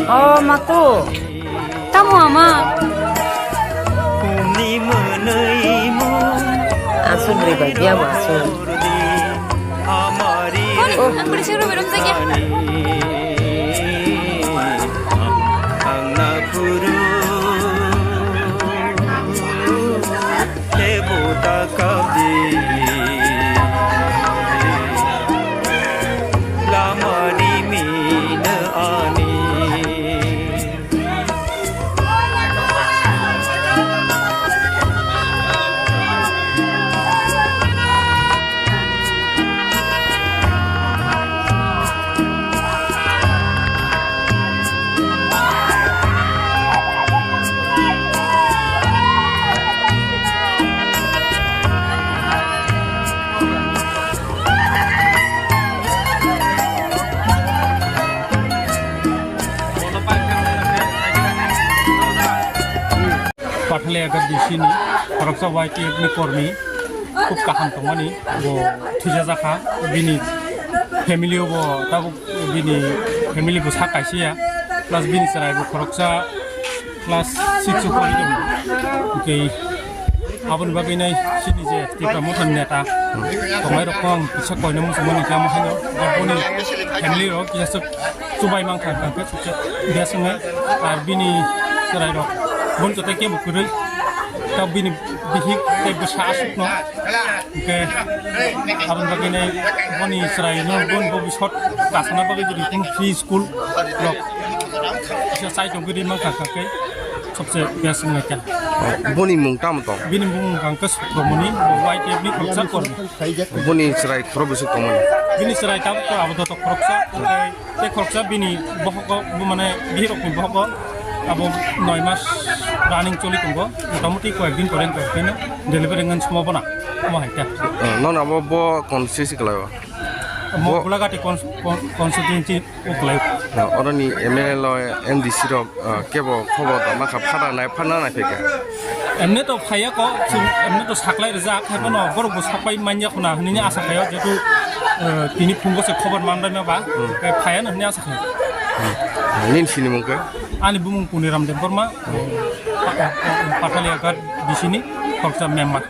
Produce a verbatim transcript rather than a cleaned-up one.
Oh, Maku. Tamo ama? Aswk bwrwi bai biya bo aswk. Koni, ang bwrwi se rw berwk jakya. Pathalia G D C ni khoroksa Y T F ni kormi khub kaham tongmani, bo thwijajakha, bini family o bo tabuk bini family bwsa kaisa ya, plus bini chwrai bo khoroksa class six o pori tongo. Hwnkhe aboni bagwi nai chini je Tipra Motha ni neta tongnai rok khe ang kisa koina muchungmani khe amo haino boni family rok kisa chubai mankha, hwnkhe sukse biyaswk nai. Ar bini chwrai rok boni joto kebo kwrwi, ta bini bihik tei bwsa aswkno. Hwnkhe aboni bagwi nai boni chwraino boni bobisot kasana bagwi jodi kunu free school rok kisa chai tongwi ri mankha, hwnkhe sukse biyaswk nai kha. Boni mung tamo tong? Bini mung hwnkhe Sukromoni, bo Y T F ni khoroksa kormi. Boni chwrai khorok bwswk tongmani? Bini chwrai tabuk to abo dotok khoroksa, tei, tei khoroksa bini bohogo, bo mane bihirokni bohogo abo noi mas running choli tongo, motamoti koyek din pore wngkha, delivery wngmani sombhabona omo hai khe. Eh, nono abo bo constituency kwlaio? Omo bo Gulagati cons-, con-, constituency o kwlaio. Eh, oroni M L A lo M D C rok Ah, kebo khobor rwma kha, phana nai, phana nai phaikha. Emne to phaiya ko, chwng emne to saklai rijak, hai phano borok bo sakpai manya khuna hwnwi asa khaio, jehetu, eh, tini phungo se khobor manbai ma ba, Hmm. eh, phaiya no hwnwi asa khaio. Hmm. Nini sinimung khe? Ani bumung Puniram Debbarma, eh, Pathalia Ghat B C ni khoroksa member.